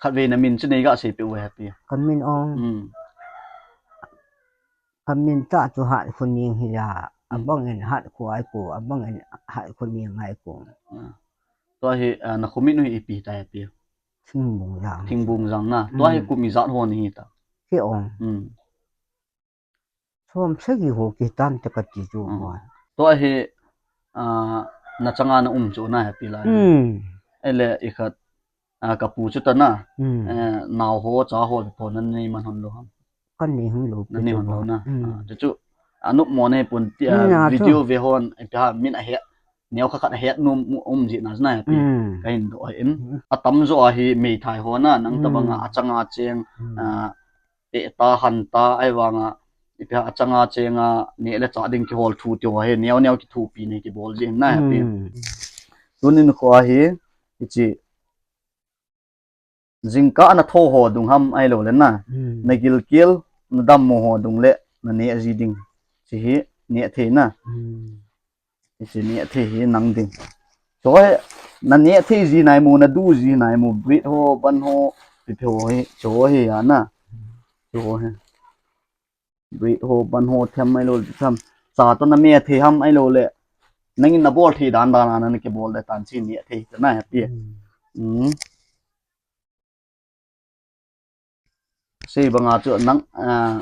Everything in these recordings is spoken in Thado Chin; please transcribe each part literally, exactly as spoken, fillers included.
Khatvei namin chu neiga seipeh u hite. Kamin ong. Hmm. Kamin tah chu Hatkhoning hi a. Hmm. Abang in Hatkhoai ko, abang in Hatkhoning ai ko. Hmm. Tua hi, ah, nakhomin u hi ipi tai api? Thingbung Jang. Thingbung Jang na. Tua hi, hmm, kum ijat ho nahi ta? Kei ong. Hmm. Som sagi ho kitan te kati chu. Hmm. Tua hi, ah, nachanga naum chu na api lai. Hmm. Ele ikhat, ah, kapu chu tana. Hmm. Eh, nao ho, cha ho, pho nanei man hon lou ham? Kanei hon lou. Nanei hon lou na. Hmm. Ah, chu chu, anop mo nei pon ti, ah, hmm, a chu. Video ve hon, eh, ipi ham min ahe, neo kha khat ahe nom um ji na chu na api. Hmm. Kahin doh ahin. Hmm. Atamjo a hi meithai ho na, nang, hmm, tabanga achanga cheng, hmm, ah, peh ta, han ta, ahivanga, ipi ham achanga chenga, neh le chah ding kihol thu ti ho hi, neo neo kithopi nei kibol ji na api. Hmm. Tunin kho a hi, hiche, jingkah a natho ho dung ham ahilou le na. Hmm. Nagilkel, nadammo ho dung le, naneh ji ding. Hiche hi, neh thei na. Hmm. Hiche neh thei hi nang ding. Chu hi, naneh thei ji nai mo, nadu ji nai mo, bread ho, ban ho, ipi ho hi, chu hi a na. Chu hi. Bread ho, ban ho, them ahilou le, them. Cha toh name thei ham ahilou le. Nangin nabol thei dan dan a, nana kibol le tan hiche neh thei ta na api. Hmm. Hmm. Sei banga chu nang, ah,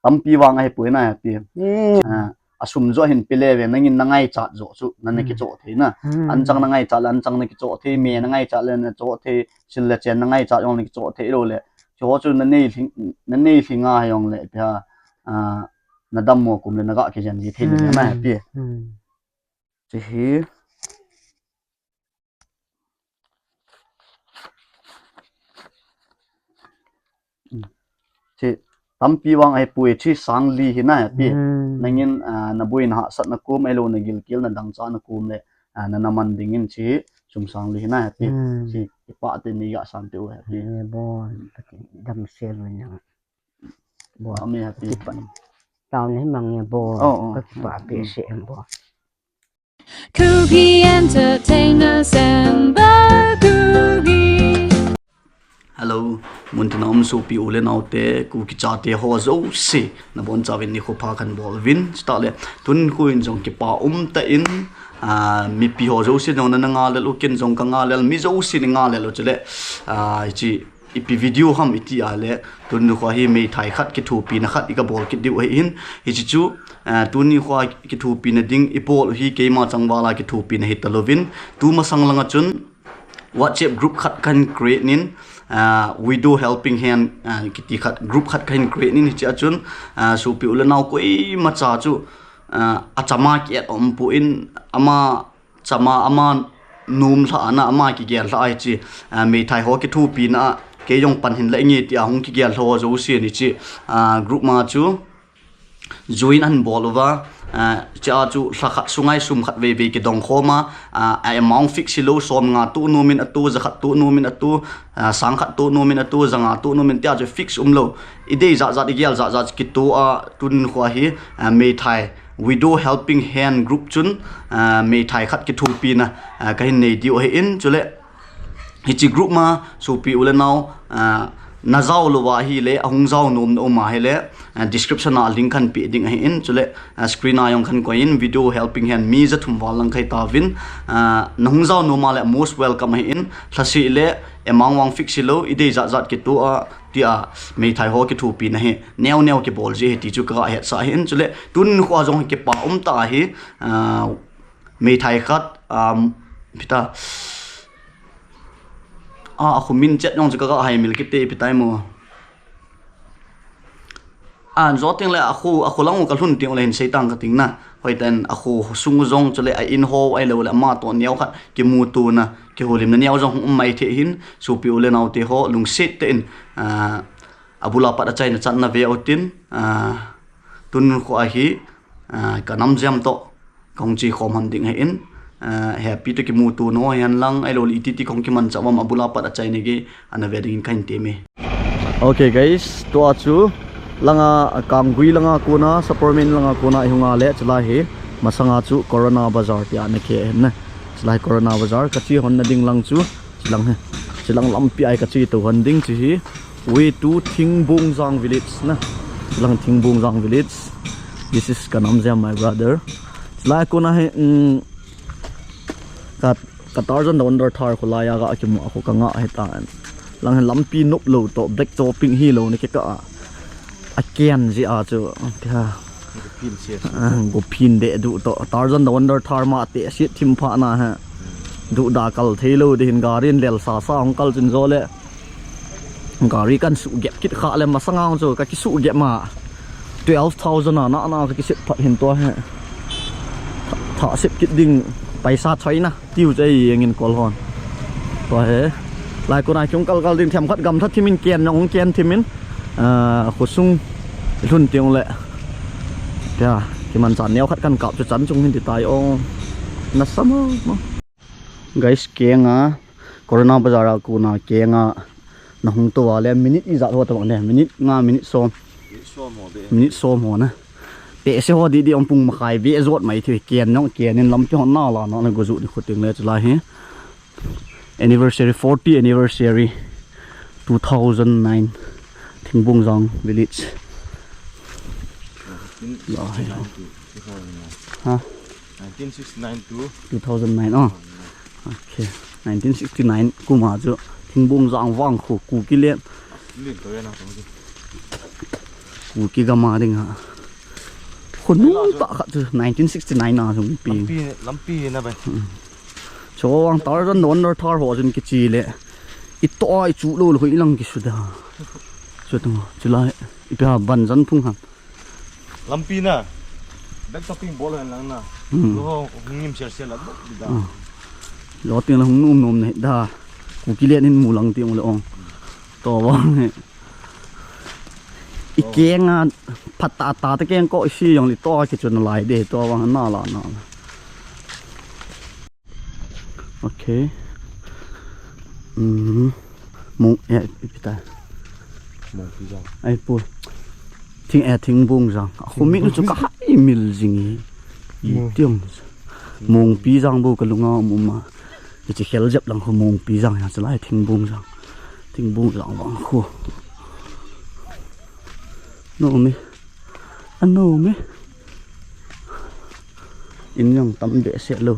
tampi vang ahipoi na api. Hmm. Ah, asum jo hin pe le ve, nangin nangaichat jo chu, nana, hmm, kichoh thei na. Hmm. Anchang nangaichat le, anchang nakichoh thei, me nangaichat le, nachoh thei, sil le chen nangaichat jong nakichoh thei lou le. Chu ho chu nanei lhing, nanei lhing a jong le, ipi ham, ah, nadammo kum le naga kijen ji thei le, hmm, na api. Hmm. Hiche hi. Hmm. Hiche tampi vang ahipoi, hiche sang li hi na api. Hmm. Nangin, ah, naboina hahsatna kom ahilou, nagilkelna dangchahna kom le, ah, nana man dingin hiche sum sang li hi na api. Hmm. Hiche kipah tah in neiga san peh u api. Amen, bol. Hmm. Damsel u nang. Bol. Amen api. Kipah. Taona hi mang e bol. Oh, oh. Kakipah behseh em bol. Kuki Entertainers and the Kuki. Hello, muntina um sopi u le nao te, Kuki chate ho jouse, nabonchauvin nikho pha kahin bol uvin, chutah le, tun khu in jong kipa umtah in, ah, mipi ho jouse jong nana ngai lel u, ken jong kanga lel, mi jouse nei ngai lel u chule, ah, hiche, ipi video ham iti a le, tun khu hi meithai khat kithopina khat i kabol kit diu ahin, hiche chu, ah, tuni khu kithopina ding i bol u hi keima changval a kithopina hita louvin, tumasang langa chun WhatsApp group khat kahin create in, ah, Widow Helping Hand, ah, kiti khat, group khat kahin create in hiche a chun, ah, sopi u le nao koimacha chu, ah, achama ki add um pon ama chama ama nom lhah ana ama kigel lhah a hiche, ah, meithai ho kithopina a kei jong pan hin la inge tia hung kigel lhah ho jouse hiche, ah, group ma chu join ahin bol uva, ah, hiche a chu lha khat sunga hi sum khat vei vei kidong khom a, ah, a amount fix hilou, som nga toh nom in atoh, ja khat toh nom in atoh, ah, sang khat toh nom in atoh, ja nga toh nom in tia chu fix umlou. I dei jat jat, i gel jat jat kitoh a, tun khu hi, ah, meithai Widow Helping Hand group chun, ah, meithai khat kithopina, ah, kahin nei diu ahin chule. Hiche group ma sopi u le nao, ah, najao louva ahile, ahung jao nom na um ahile, ah, description a link kahin pe ding ahin chule, ah, screen a jong kahin koi in Widow Helping Hand mi ja thum val lang kahi tauvin, ah, nahung jao nom a le most welcome ahin, lhaseh le amount vang fix hilou, i dei jat jat kitoh a, tia meithai ho kithopina hi neo neo kibol ji ahi ti chu kaga hetsah ahin chule tun khu jong kipa umtah ahi, ah, meithai khat, um, ipi ta, ah, akho min chet jong chu kaga haimil kit e ipi tai mo. An jo teng le akho, akho lang u kalhun teng u le hin sei tang kating na. Hoitah in akho sung u jong chule a in ho ahilou le ama toh neo khat kimutona, kihoulimna neo jong hung um mai thei hin, sopi u le nao te ho lungset tah in, ah, abul a pat achaina chan nave utin, ah, tun khu hi, ah, kanam jam toh kahung che khom ham ding ahin, ah, happy toh kimuto nau hen lang, ahilou le iti ti kahung kimanchah uvam abul a pat achaina gei ana ve dingin kahin temme. Okay guys, tua chu langa, ah, Kanggui langa kona, Sapormeina langa kona i hung a le, chulai hi masanga chu Corona Bazar tia ana khe ahin na. Chulai Corona Bazar, kache hon na ding lang chu, chulang hi. Lang lampi a i kache to hon ding chu hi. Way to Thingbungjang village na. Lang Thingbungjang village. This is Kanamjam, my brother. Lai kona hi, um, ka, ka Tarzan the Wonder Thar kholai a ga kimu a kho ka nga hi ta. Lang hi lampi nop lou to, black topping hi lou na kikah a. A ken ji a chu, kha. Go phin se. Ah, go phin de du to. Tarzan the Wonder Thar ma te sit thim pha na ha. Du da kal thei lou de hin gari in lel sa sa hung kal chin jo le. Gari kan su gep kit kha le masang ang chu ka ki su gep ma. Twelve thousand a na na ka ki sit phat hin to he. Tha, tha sit kit ding paisa thoi na. Tiu chu ei engin kol hon. Tua he. Lai kona kiung kal kal ding them khat gam that thimin ken nong ken thimin. Ah, khosung lhun tiang le. Tia, kiman chan neo khat kan kap chu chan chung hin ti tai ong. Na sama mo. Guys, kenga Corona Bazar a kona kenga na hung to a le minute ijat ho ta bang le minute nga minute som. Minute som ho na. Pe se ho di di ong pung makhai ve jot mai thi ken nong ken in lampi hon na la na le go ju di khuting le chu lai hi. Anniversary, forty anniversary, two thousand nine, Thingbungjang village. La hai. Ha? Nineteen sixty-nine to two thousand nine, oh. Okay. Nineteen sixty-nine kuma chu Thingbungjang vang khu Kuki le. Kuki gam a ding ha. Khonung ta khat chu nineteen sixty-nine a hung pi. Lampi, lampi na bai. Chuvang Tarzan the Wonder Thar ho jun kichi le. I to a i chu lo lo i lang ki suda. Chu tu chu lai i pa ban jan phung ham. Lampi na. Black topping bol hen lang na. Hmm. Lo ho hung ngim sel sel la bok di da. Hmm. Lo ting la hung num num ne da. Kuki le nin mu lang ting le ong. To vang he. I kenga phat ta ta te keng ko i si jong li to ki chun lai de to vang na la na la. Okay. Mm. Mong eh pita. Mongpi jang. Ai pu. Thing eh Thingbungjang. A khu mi nu chu ka hai mil jing i. I tiang. Mongpi jang bo ka lunga um um a. Ki chi khel jep lang khu Mongpi jang ya chu lai Thingbungjang. Thingbungjang vang khu. No me. A no me. In jong tam be se lo.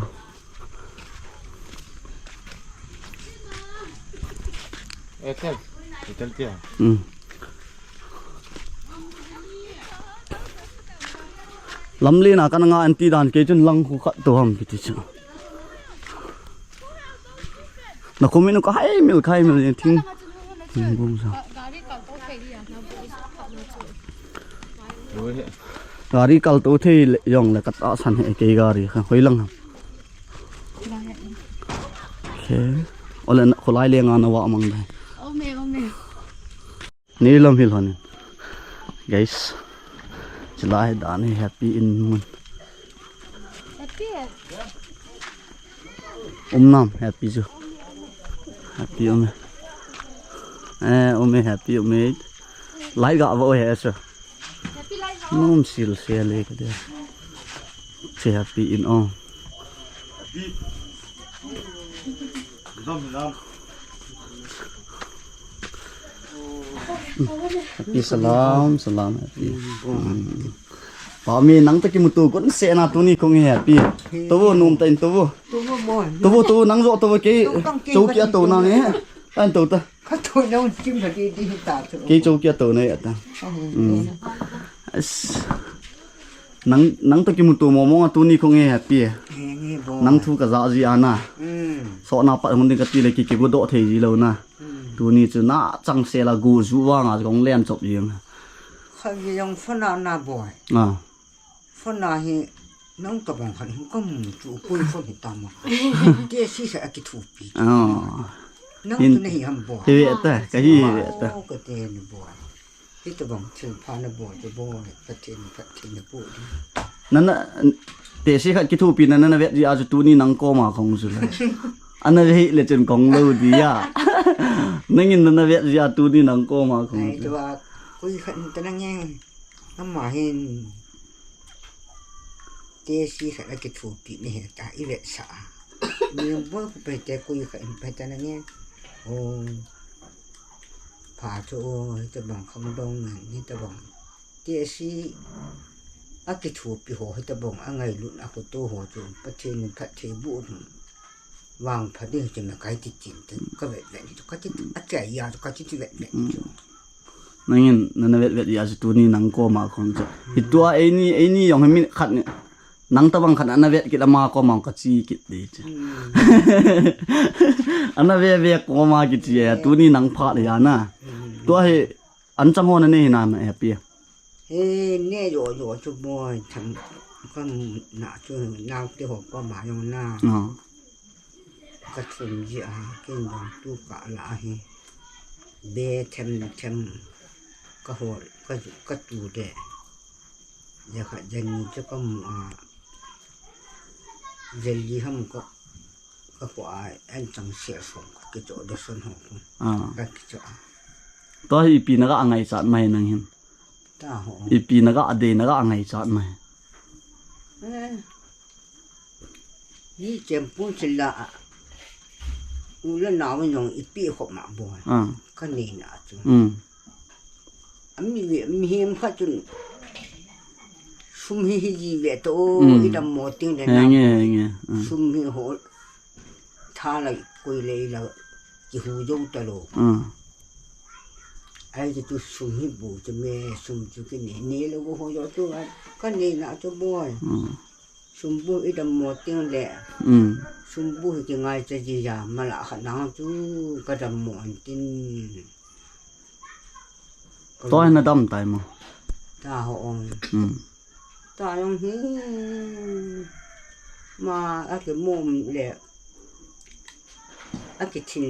Airtel. Airtel tia. Hmm. Lamlen a kan nga anti dan kei chun lang khu khat to ham kiti chu. Na comment u ka hai mil, ka hai mil jing thing. Thingbungjang. Gari kal to thei le jong le ka tahsan he kei gari kha hoi lang ham. Okay. Ole na kholai le nga na va mang dai. Ome, ome. Ni lam hil honin. Guys. Chilai dan hi happy in mun. Happy. Um nam happy chu. Happy um. Eh, um happy um. Lai ga va he chu. Happy lai ha. Num sil se le ka de. Che happy in ong. Happy. Happy salam, salam happy. Hmm. Pa mi nang ta kimuto kon se na tuni kong happy. To vo num ta in to vo. To vo mo. To vo to vo nang jo to vo ke. To kang ke chou ki a to na nge. An to ta. Ka to na un kim la di di ta to. Ke chou ki a to na ya ta. Hmm. As. Nang, nang to kimuto mo mo nga tuni kong e happy e. Nang thu ka ja ji ana. Hmm. So na pa hung ding ka ti le ki ki bu do thei ji lo na. Hmm. Tuni chu na chang se la gu ju wa nga kong len chop jing. Kha ji jong phone a na boy. Ah. Phone a hi nang ka bang khan hung ka mu chu pui phone hi ta ma. Te si sa a ki thu pi. Ah. Nang tu na hi ham boy. Hi ve ta, ka hi ve ta. Oh, ka te ni boy. Hitobang thil pha na bol chu bol, Pathen, Pathen na pu ding. Nana, te si khat kithopi na nana vet ji a chu tuni nang koma kong chu la. Ana ve le chun kong lo di ya. Nangin nana vet ji a tuni nang koma kong chu. Ai, tua, kui khat ta na nge. Ama hin. Te si khat a kithopi ni he ta, i vet sa a. Ni bol ku pe te kui khat in pe ta na nge. O, pha chu o, hitabang khangdong ngen, hitabang. Ti asi, akithupi ho, hitabang, angailutna khoto ho chu, Pathen in phatthei boh un. Vangpha ding chu me kai ti chin te, ka vet vet chu, ka ti, achai ya chu, ka ti ti vet vet chu. Nangin, nana vet vet ya chu tuni nang koma khong chu. Hitua eini, eini jong hi mi khat ni. Nang tabang khat ana vet kit ama koma ka chi kit di chu. Ana ve ve koma kiti ya, tuni nang phat ya na. Tua hi, an chang ho na nei na ma happy. He ne jo jo chu boi tham ka na chu nau te ho koma jong na. Ka thum ji a, ken jong tu ka la hi. Be them them ka ho, ka, ka tu de. Ja khat ja ni chu ka mu a. Ja li ham ka, ka ko a, an chang sia som ka kicho de son ho ko. Ka kicho a. To hi ipi na ka angai chat mai nang hin. Ta ho. Ipi na ka ade na ka angai chat mai. Eh. Ni chem pun chila. U le nau jong ipi khop ma boi. Ka nei na chu. Ami ve, mihem khat chun sum hi hi ji ve to, i dam mo ting le na. Henge, henge. Sum hi ho tha lai koi le la ki hu jo ta lo. Ai chu sum hi bu chu me, sum chu ki ne, ne lo ho jo tu ka nei na chu boi. Sumbu i dam mo ting le. Sumbu hi ki ngai cha ji ya, mala kha nang chu ka dam mo an tin. To na dam tai mo. Ta ho ong. Ta ong hi. Ma a ki mom le. A ki thin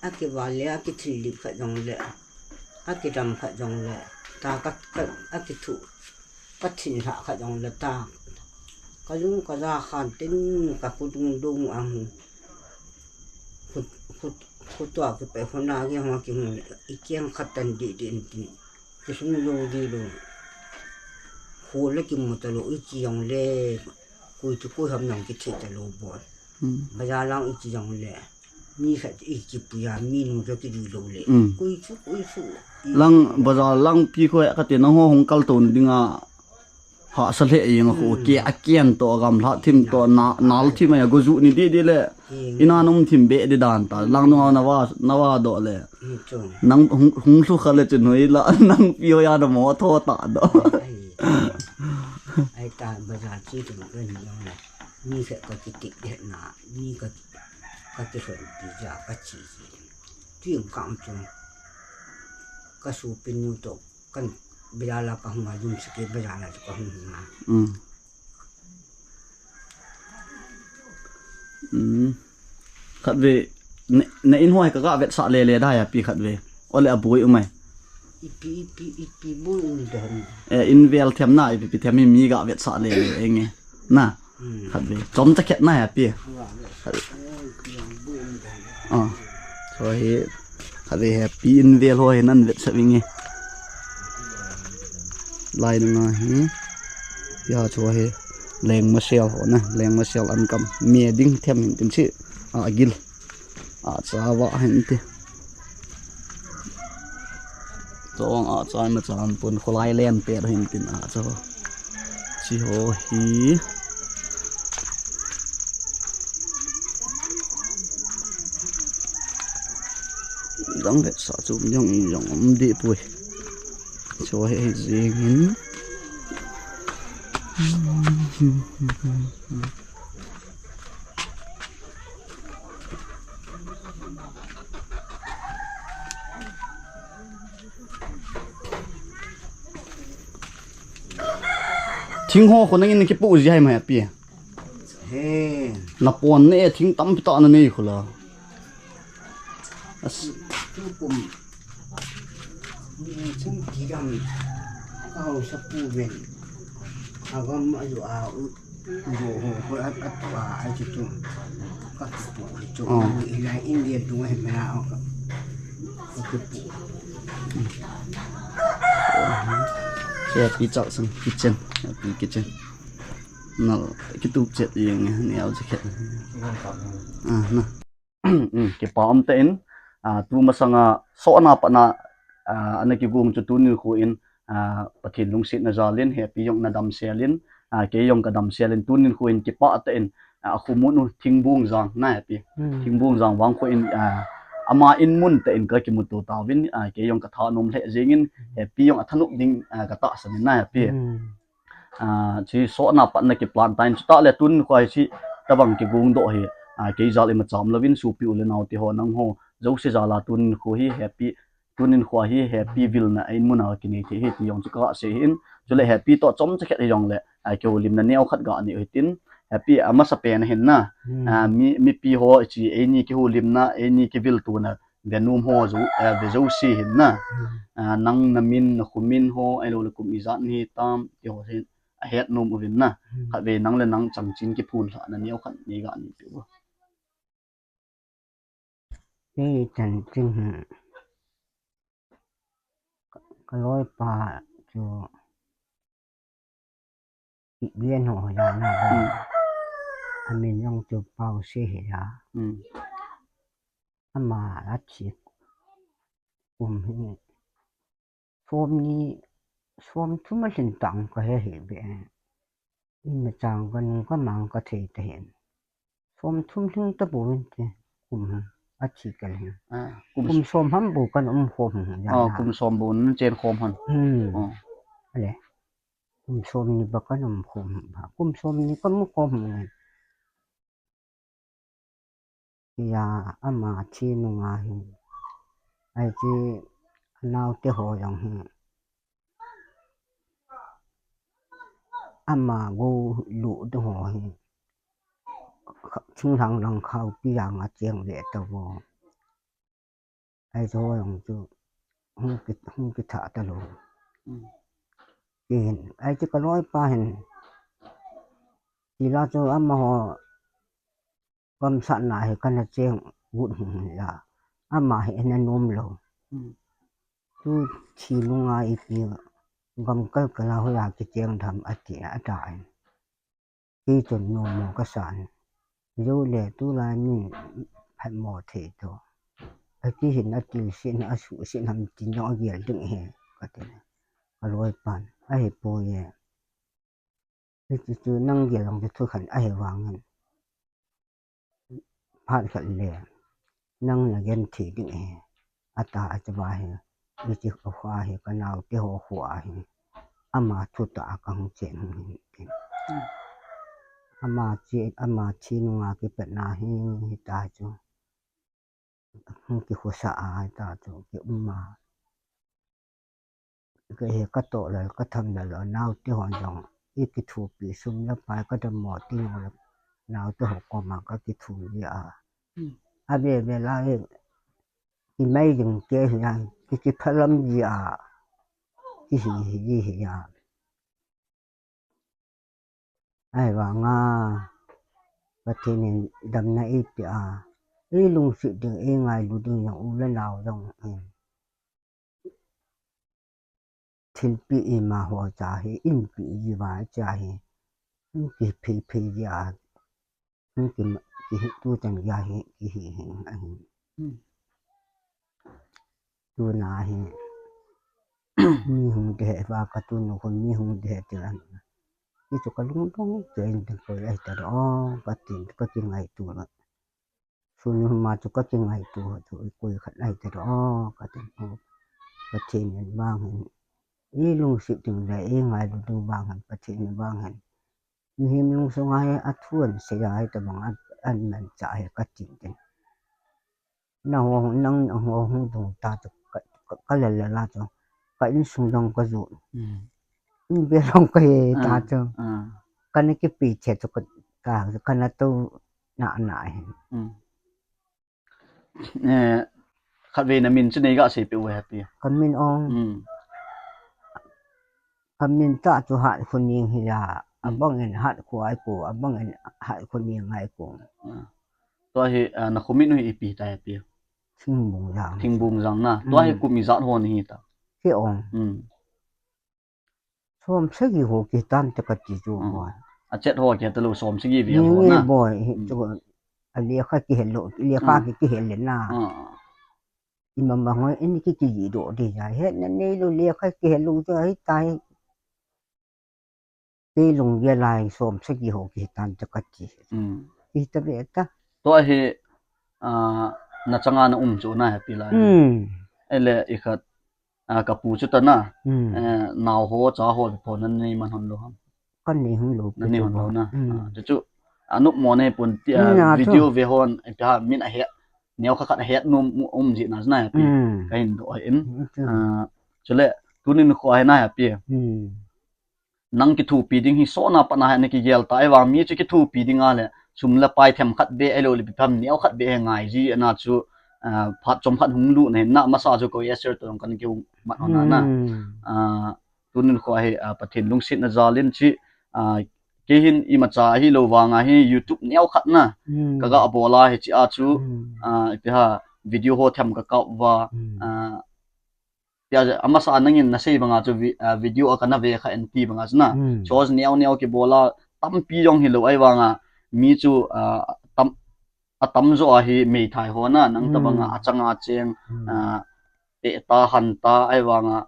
A kival le, a kithil lip khat jong le, a kidam khat jong le, ta ka, ka, a kithu, ka thinlhah khat jong le ta. Ka lung ka ja khan tin, ka kudung dung ang. Khu, khu, khutua kipe khuna ki hong ki hong le, i kiang khat tan di di in tin. Kisung lo di lo. Khu le kimu ta lo, i chi jong le, kui chu kui ham jong kithi ta lo bol. Bazar lang i chi jong le. Mi khat i kipuia, mi nung chu kidui lou le. Kui chu, kui chu. Lang bazar lang pi khu ka ti nang ho hung kal ton ding a. Hahsa lheh jeng a khu ke a kian to, gamla thim to, na, nal thim a go ju ni di di le. Ina nung thim be di dan ta. Lang nung a na va, na va do le. Nang hung, hung lhu kha le chun hoi la, nang pi hoi a na mo tho ta do. Ai ta bazar chi tu ka ni jong le. Mi khat ka kitik de na, mi ka Ka kihon ti ja ka chi chi. Tuim kam chu. Ka supinu to kan bazar la ka hung a, lum sike bazar la ka hung hung a. Khat ve, na in hoi ka ga vetsah le le da ya pi khat ve. Ole a boi umai. Ipi, ipi, ipi boi um da. Eh, in vel them na, ipi, ipi them mi ga vetsah le le enge. Na. Khat ve. Chom cha khet na ya pi. Khat ve. Ah. Chu hi. Khat ve happy in vel ho hi nan vetsah vinge. Lai na nga hi. Ya chu hi. Leng masel ho na. Leng masel an kam. Me ding them hin tin chi. A gil. A cha va hin ti. Chong a cha ma chan pun kholai len pe hin tin a cha. Chi ho hi. Dang vetsah chu jong i jong um di pui. Chu hi hi jing hin. Thing ho khu nangin kipu ji hai mai api. He. Na pon ne thing tampi tah na nei khu la. As. Tu pum. Ni chim ti gam. Ka hausa pu ven. Agam aju a u. Bo ho ho a, a, a, a, chu chu. Ka kipu chu. Oh. Ni la India tu he mera o ka. Ka kipu. Happy chak sang kitchen. Happy kitchen. Na kitu chet yang ni au chet. Ah, na. Kipa um te in. Ah, tu masanga sohna patna, ah, ana kigong chu tunin khu in, ah, Pathen lungsetna jalin, Happy jong na damsel in, ah, kei jong ka damsel in, tunin khu in kipah tah in, ah, a khu mun u Thingbung Jang na Happy. Hmm. Thingbung Jang vang khu in, ah, ama in mun tah in ka kimuto tauvin, ah, kei jong ka thanom lheh jengin, Happy jong a thanop ding, ah, ka tahsan in na Happy. Hmm. Ah, chu sohna patna kiplan tan, chutah le tun khu hi tabang kigong doh hi, ah, kei jal imacha um louvin sopi u le nao te ho nangho, jouse jal a tun khu hi Happy, tunin khu hi Happy vilna a in mun a kinei thei hi ti jong chu ka sei hin, chule Happy toh chomcha khat hi jong le, ah, kihoulimna neo khat ga nei u hitin, Happy a masapen a hin na, Hmm. ah, mi, mipi ho chi eini kihoulimna, eini kiviltona, ve nom ho jo, eh, ve jouse hin na. Hmm. Ah, nang na min, na khu min ho, ahilou le kum ijat nahi tam, ti ho hin, ahet nom uvin na. Hmm. Khatvei nang le nang chanchin kiphonlhahna neo khat nei ga nei peh u. Hichan chun, hmm. Ka, ka loipa chu Len ho hoiya na ba. Hmm. Amin jong chu Paose hiya. Hmm. Ama athi kum hi. Som ni, som thum alhin tang kahe hih beh. Ima chang kanung kamang kathei tahih in. Som thum lhing tapon ti kum athi kal hin. Ah, kum Kum som ham bou kana um khom hin. Ah, kum som bou nachen khom hon. Hmm. Oh. Ale. Kum som ni bou kana um khom hin. Kum som ni kamu khom hin. Hiya ama thi nunga hi. Ahi chu anaote ho jong hi. Ama gou luh ding ho hi. Kha-, thinglhang lang khao pi jang a cheng ve tauvo. Ahi chu ho jong chu hung ki, hung kitha talou. Hmm. Kihin, ahi chu ka loipa hin. Tila chu amaho gamsatna hi kana cheng got hung hung la. Ama hi ana nom lou. Hmm. Tu thi nunga ipi gam kal kal a hoiya kicheng tham ati a ta in. Kei chun nom mo kasan. Jou le tulai min phatmo thei to. Ati hin atilsen asuhsen ham ti jong agel ding ahi kati. Ka loipan ahipoi e. Hichu chu nang gel jong chu thukhen ahi vangin. Phat khat le nang nagenthei ding ahi. Ata achuva hi. Hichu khu ahi kanaote ho khu ahi. Ama thutah a kahung chen hung hin. Hmm. Ama che, ama thi nunga kipatna hi, hita chu. Hung kikhosa a hita chu kium a. Kahe katoh lel katham lel lou naote hon jong ikithopi sum le pai kadammo ti lou le naote ho koma kakithum ji a. Hmm. Ave ve lai kimai jing kei hi a, ki, kiphalam ji a, kihi hi ji hi a. Ahivanga Pathen in damna eipeh a, eilungset ding, eingailu ding jong u le nao jong hin. Thilpeh ima ho cha hi, inpeh ji va cha hi. Hung kiphei phei ji a, hung ki, kihi tu chan ji a hi, kihi hi ahi. Hmm. Tuna hi, mi hung deh va katunu khun mi hung deh ti la. Hichu kalungdong chen ding koi ahi ta o, katin, kakingaito la. Sun huma chu kakingaito chu ikoi khat ahi ta o, katin o. Pathen in vang hin. Eilungset ding le, eingailu ding vang hin, Pathen in vang hin. Mihem lungsunga hi athu ahin sei a, hitabang a, ahin manchah hi katin tin. Nangho, nangho hung dung ta chu ka, ka, kalel lel a chu. Ka insung jong kajot. Hmm. In bel jong kahe ta chu. Ah. Kana kipe che chu ka, ka, kana tou na na hin. Hmm. Eh, khatvei namin chu neiga seipeh u hite. Kamin ong. Hmm. Kamin tah chu Hatkhoning hi a, hmm, abang in Hatkhoai ko, abang in Hatkhoning ai ko. Ah. Tua hi, ah, nakho min u hi ipi ta hite? Thingbung Jang. Thingbung Jang na. Tua hi, hmm, kum ijat ho nahi ta? Kei ong. Hmm. Som sagi ho kitan te kati chu, hmm, boi. Achet ho kiti lou som sagi vel ho na. Boi, hmm, chu alekha kihil lou, lekha, hmm, ki, kihil le na. Hmm. Ima ma ngoi, ini ki ki do de ya. He na nei lo le khai ki he lo ja hi tai. Kei lunggel lai som sagi ho kihi tan cha kati. Hmm. Kihi ta ve ta. Tua hi, ah, na changa na um chu na happy lai. Hmm. Ele i khat, ah, ka pu chu ta na. Hmm. Eh, nao ho, cha ho, pho na nei man hon lo ham. Kan nei hon lo. Na nei hon lo na. Hmm. Ah, chu chu, anu mo nei pun ti, ah, hmm, na chu. Video ve hon, eh, pia min a he, neo kha khat a he nu um ji na na happy. Hmm. Ka hin do in. Hmm, chu. Ah, chule, tunin kho hai na happy. Hmm. Nang kithopi ding hi sona pat na hai na kigel ta, ahivang mi chu kithopi ding a le, sum le pai them khat be, ahilou le pi tham neo khat be he ngai ji, ana chu, ah, phat chom khat hung lut na hin na, masa chu ko Esther to kan kiu mat hon na. Hmm. Ah, tunin kho hi, ah, Pathen lungsetna jal in chi, ah, kei hin imacha ahilou vang a hi YouTube neo khat na, hmm, ka ga bol a hi chi a chu, hmm, ah, ipi ha, video ho them ka kap va, hmm, ah, tia, amasa nangin na sei banga chu vi-, ah, video a kana ve kha en ti banga chu na. Hmm. Church neo neo kibol a, tampi jong hilou ahivang a, mi chu, ah, tam, atam jo a hi meithai ho na, nang ta banga, hmm, achanga cheng, hmm, ah, te ta han ta ahivang a,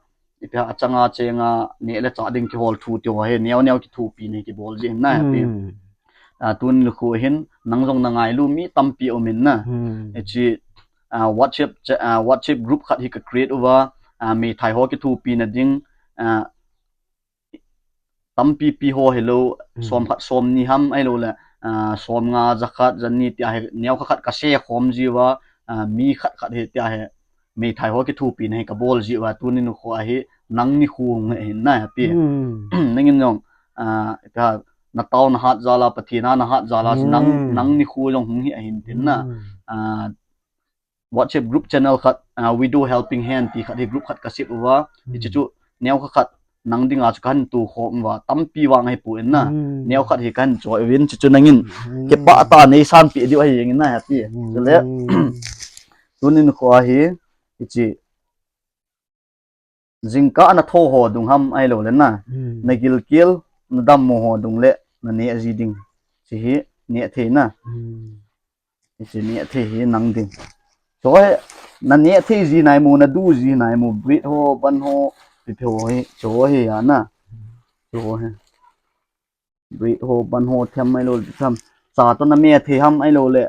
ipi ha achanga cheng a, neh le chah ding kihol thu ti ho hi, neo neo kithopi nei kibol ji na happy. Hmm. Ah, tun lu khu hin, nang jong na ngailu mi tampi um in na. Hmm. Hichi, ah, WhatsApp cha-, ah, WhatsApp group khat hi ka create uva, ah, meithai ho kithopi na ding, ah, tampi pi ho hilou, hmm, som khat som ni ham ahilou le, ah, som nga ja khat ja ni tia hi neo kha khat ka se khom ji uva, ah, mi khat khat hi tia hi meithai ho kithopi na hi ka bol ji uva tunin kho a hi nang ni khu hung he hin na happy. Hmm. Nangin jong, ah, ka na tao na hat jal a, Pathen a na hat jal a, nang, hmm, nang ni khu jong hung hi ahin tin na. Hmm. Ah, WhatsApp group channel khat, ah, Widow Helping Hand ti khat hi group khat ka set uva. Hmm. Hichi chu neo kha khat nang dinga chu kan tu khom uva, tampi vang hi pu in na. Hmm. Neo khat hi kan choi uvin, chu chu nangin, hmm, kipah tah a nei sanpeh diu ahi jeng in na happy. Hmm. Chule, tunin kho a hi, hichi, jingkah na tho ho dung ham ahilou le na. Hmm. Na gilkel, na dammo ho dung le, na neh ji ding. Chi hi, neh thei na. Hmm. Hichi neh thei hi nang ding. Chu hi, na neh thei ji nai mo, na du ji nai mo, bread ho, bun ho, pi pi ho hi, chu hi a na. Chu hi. Bread ho, bun ho, them ahilou le them. Cha to na me thei ham ahilou le.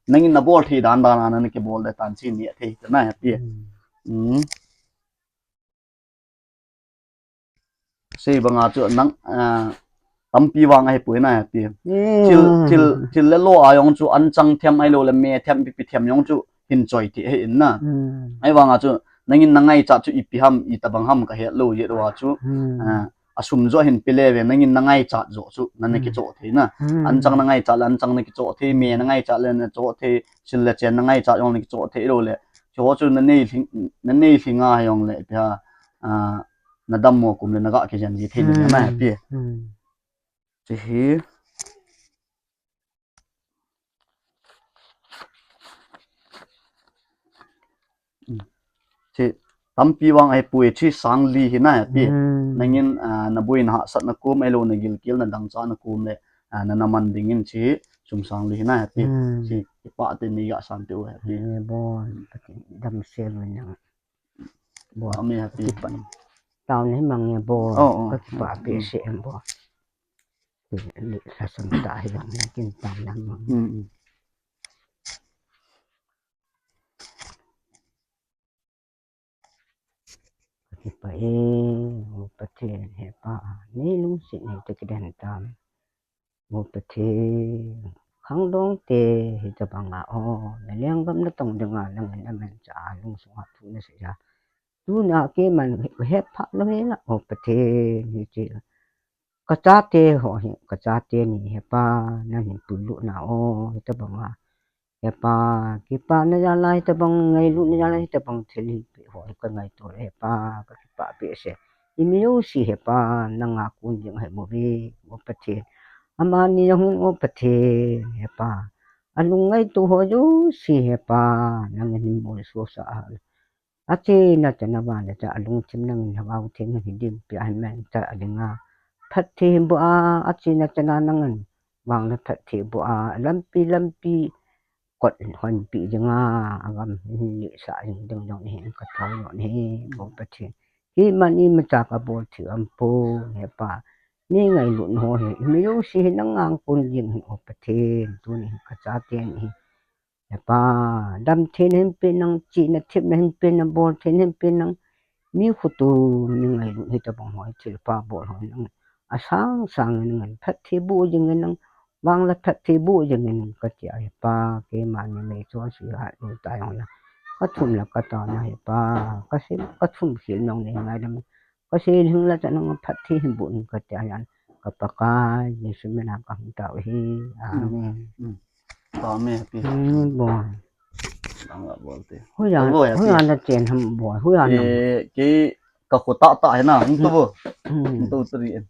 Nangin na bol thei dan dan a na kibol le tan chi neh thei ta na happy. Hmm. Hmm. Sei banga chu nang, ah, tampi vang ahi poi na happy. Hmm. Thil, thil, thil le lo a jong chu an chang them ahilou le me them pi pi them jong chu hin choi thei ahi in na. Hmm. Ahivang a chu nangin na ngaichat chu ipi ham, itobang ham ka het lou jeh uva chu. Hmm. Ah, asum jo hin pe le ve, nangin na ngaichat jo chu, na na, hmm, kichoh thei na. Hmm. An chang na ngaichat le, an chang na kichoh thei, me na ngaichat le na choh thei, sil le chen na ngaichat jong na kichoh thei lou le. Chu chu na nei lhing, na nei lhing a jong le, ipi ha, ah, na dammo kum le na ga kijen ji thei ding na, hmm, happy. Hmm. Chi hi. Chi tampi vang ahi poi, chi sang li hi na happy. Hmm. Nangin, ah, na boina hahsatna kom ahilou na gilkel na dangchahna kom le, ah, na na man dingin chi sum sang li hi na happy. Hmm. Chi kipah tah in nei ga san teh u happy. Nge bol, damsel u nang. Bol. Ami happy. Kipah. Tao nei mang nge bol. Oh, oh. Ka kipah behseh em bol. Lhasam tah hi jong kin tao na mang. Hmm, hmm. Kipah e, O Pathen, He Pa, nei lungset nei toh kidan tam. O Pathen, khangdong te hitabang a o, na lenggam na tong ding a, nangin na manchah a lungsung a thu na sei a. Tuna keiman ka het phah lou hel a, O Pathen, hiche. Ka chate ho hi, ka chate ni He Pa, nangin puilut na o, hitabang a. He Pa, kipana jal a hitabang, ngailutna jal a hitabang thil hi pe ho hi ka ngaito le He Pa, ka kipah behseh. Imi jouse He Pa, nanga kon jing ahi bouve, O Pathen. Amani jong hin O Pathen, He Pa. Alung ngaito ho jouse He Pa, nangin hin molso sah a. Achena chana vale cha alungthim nangin Lhagao Theng hin dinpi ahi man cha adinga. Phatthei boh a, achena chana nangin vang le phatthei boh a, lampi lampi kot in hon pi jing a, agam in ni sa jing ding jong hi ka thau jong hi, Bou Pathen. Hi man imacha ka bol thei um pon, he Pa. Mi ngailut ho hi, mi jouse hi nang angkon jing hi, O Pathen, tuni ka chate ni hi. He Pa, dam thei na hin pe nang, chihna thepna hin pe nang, bol thei na hin pe nang, mi khutu, mi ngailut hi tabang ho hi, thilpha bol ho nang, asang sang in nang phatthei boh jing in nang, vang la phatthei boh jing in nang ka ti a, he Pa, keima ni mei chua si ha lu tai ho na. Ka thum la ka ta na, he Pa, ka sim, ka thum khel nang nei ngai lam. Ka sei hing la cha nang phatthei hin boh in ka ti a yan. Ka Pakai, Jesu min a ka hung tao hi. Amen. Hmm. Amen, Happy. Hmm, Bou. Dang la bol te. Hui a, Bou, Happy. Hui a na chen ham Bou, hui a na. Eh, kei ka kho tah tah hi na, hung to Bou. Hmm. Hung to tari en.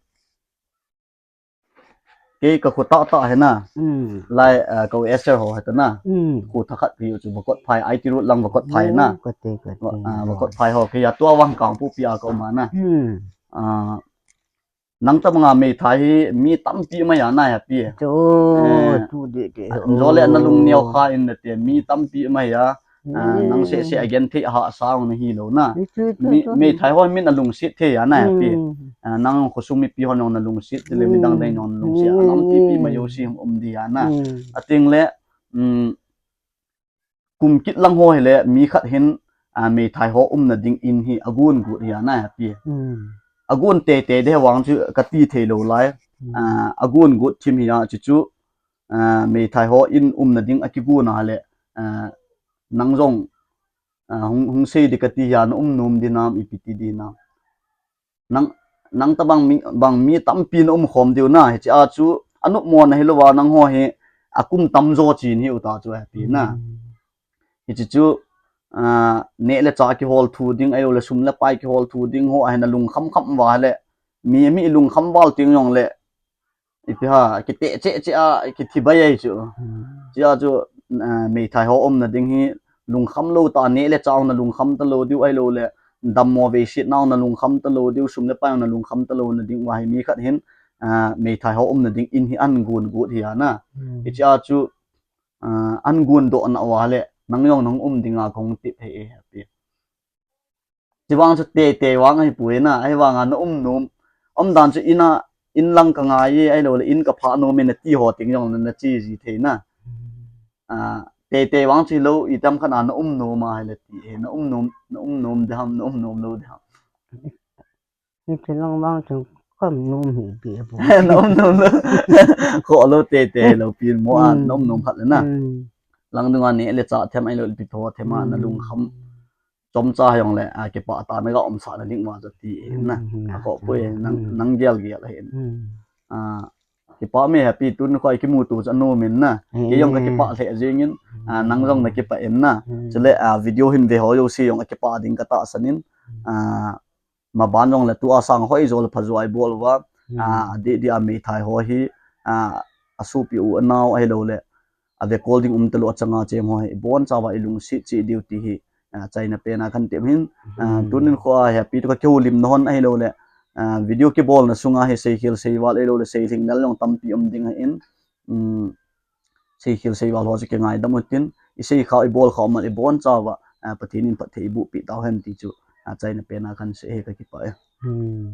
Kei ka kho tah tah hi na. Hmm. Lai, ah, ka u Esther ho hi ta na. Hmm. Kho thakhat pi u chu Vakot phai, I T road lang Vakot phai na. Oh, ka te, ka te. Va-, ah, Vakot phai ho, kei a tua Vangkangpokpi a ka um a na. Hmm. Ah, nang tabang a meithai hi mi tampi um ahi a na, Happy. Chu, eh, tu de de. Ah, jole na lung neo kha in na te mi tampi um ahi a. Ah, nang seh seh a genthei a hahsa na hi lou na. Chu, chu, mi, chu, chu. Meithai ho min a lungset thei a na, Happy. Hmm. Ah, nang khosung mipi ho nong na lungset, chule midang dang nong na lungset. Hmm. A lampi pi ma jouse hung um di a na. Hmm. Ating le, um, kum kit lang ho hi le, mi khat hin, ah, meithai ho umna ding in hi agon got hi a na, Happy. Hmm. Agon tei tei de vang chu ka ti thei lou lai. Hmm. Ah, agon got thim hi a chu chu, ah, meithai ho in umna ding a kigon a le, ah, nang jong, ah, hung, hung sei di ka ti hi a, na um nom di nam, ipi ti di nam. Nang, nang tabang mi, bang mi tampi na um khom diu na, hiche a chu, a nopmo na hi lou va nang ho hi, a kum tam jo chin hi u ta chu, Happy na. Hmm. Hiche chu, ah, neh le chah kihol thu ding, ahilou le sum le pai kihol thu ding ho, ahin a lungkham kham va le, mi, mi lungkham val ting jong le, ipi ha, kite che che a, kithi bai ai chu. Hmm. Chia chu, ah, meithai ho umna ding hi, lungkham lou ta, neh le chah na lungkham ta lou diu ahilou le, dammo veiset na na lungkham ta lou diu, sum le pai na lungkham ta lou na ding va hi mi khat hin, ah, meithai ho umna ding in hi agon got hi a na. Hmm. Hiche a chu, ah, agon doh na va le, nang jong nang um ding a kong tip hi e, Happy. Chi vang chu tei tei vang ahi poi na, ahi vang a na um nom. Um dan chu in a, in lang ka ngai e, ahilou le in ka phah nom e na ti ho ting jong na, na chi ji thei na. Hmm. Ah, tei tei vang chu lou, i tam khat a na um nom a hi le ti e, na um nom, na um nom de ham, na um nom lou de ham. Hiche lang vang chu ka um nom hi pi a Bou. Na um nom lou. Kho lou tei tei lou pi mo a, hmm, na um nom khat le na. Hmm. Lang dung a neh le chah them ahilou le pi tho them a na, hmm, lungkham. Chomcha jong le, ah, kipah tah na ga umsah na ding ma chu ti na. Hmm, a kho poi, nang, hmm, nang gel gel ahi. Hmm. Ah, kipah me Happy, tun khoi kimuto chu anom in na. Hmm. Kei jong ka kipah lheh jeng in, ah, nang jong na kipah in na. Hmm. Chule, ah, video hin ve ho jouse jong a kipah ding ka tahsan in. Hmm. Ah, maban jong le tua sang hoi jo le pha jo a i bol uva. Hmm. Ah, adeh deh a meithai ho hi, ah, a sopi u a nao ahilou le, a ve kol ding um talou a changa chem ho hi, i boncha uva i lungset cheh diu ti hi, ah, achaina pen a kan tem hin, ah, hmm, tunin kho a Happy toh ka kihoulimna hon ahilou le, ah, video kibolna sunga hi seikhel seival ahilou le seilhinglel jong tampi um ding ahin, um, seikhel seival ho chu kingaidam u tin, i seikha u i bolkha u man i boncha uva, ah, Pathen in phatthei i boh peh tau hen ti chu, ah, achaina pen a kan sei hi, ka kipah e. Hmm.